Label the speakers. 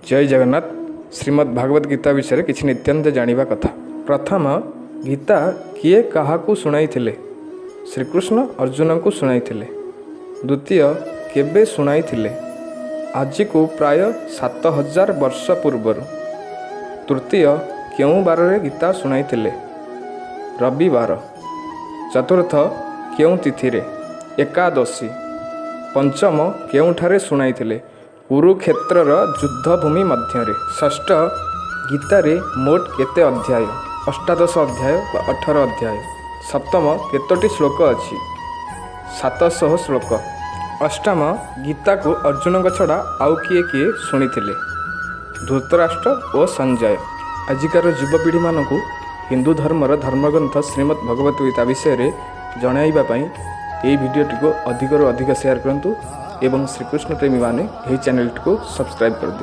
Speaker 1: ଜୟ ଜଗନ୍ନାଥ। ଶ୍ରୀମଦ୍ ଭାଗବତ ଗୀତା ବିଷୟରେ କିଛି ନିତ୍ୟାନ୍ତ ଜାଣିବା କଥା। ପ୍ରଥମ, ଗୀତା କିଏ କାହାକୁ ଶୁଣାଇଥିଲେ? ଶ୍ରୀକୃଷ୍ଣ ଅର୍ଜୁନଙ୍କୁ ଶୁଣାଇଥିଲେ। ଦ୍ୱିତୀୟ, କେବେ ଶୁଣାଇଥିଲେ? ଆଜିକୁ ପ୍ରାୟ 7000 ବର୍ଷ ପୂର୍ବରୁ। ତୃତୀୟ, କେଉଁ ବାରରେ ଗୀତା ଶୁଣାଇଥିଲେ? ରବିବାର। ଚତୁର୍ଥ, କେଉଁ ତିଥିରେ? ଏକାଦଶୀ। ପଞ୍ଚମ, କେଉଁଠାରେ ଶୁଣାଇଥିଲେ? କୁରୁକ୍ଷେତ୍ରର ଯୁଦ୍ଧଭୂମି ମଧ୍ୟରେ। ଷଷ୍ଠ, ଗୀତାରେ ମୋଟ କେତେ ଅଧ୍ୟାୟ? 18 ଅଧ୍ୟାୟ ବା 18 ଅଧ୍ୟାୟ। ସପ୍ତମ, କେତୋଟି ଶ୍ଲୋକ ଅଛି? 700 ଶ୍ଲୋକ। ଅଷ୍ଟମ, ଗୀତାକୁ ଅର୍ଜୁନଙ୍କ ଛଡ଼ା ଆଉ କିଏ କିଏ ଶୁଣିଥିଲେ? ଧୃତରାଷ୍ଟ୍ର ଓ ସଞ୍ଜୟ। ଆଜିକାର ଯୁବପିଢ଼ିମାନଙ୍କୁ ହିନ୍ଦୁ ଧର୍ମର ଧର୍ମଗ୍ରନ୍ଥ ଶ୍ରୀମଦ୍ ଭଗବତ ଗୀତା ବିଷୟରେ ଜଣାଇବା ପାଇଁ ଏହି ଭିଡ଼ିଓଟିକୁ ଅଧିକରୁ ଅଧିକ ସେୟାର କରନ୍ତୁ ଏବଂ ଶ୍ରୀକୃଷ୍ଣ ପ୍ରେମୀମାନେ ଏହି ଚ୍ୟାନେଲଟିକୁ ସବସ୍କ୍ରାଇବ୍ କରିଦିଅନ୍ତୁ।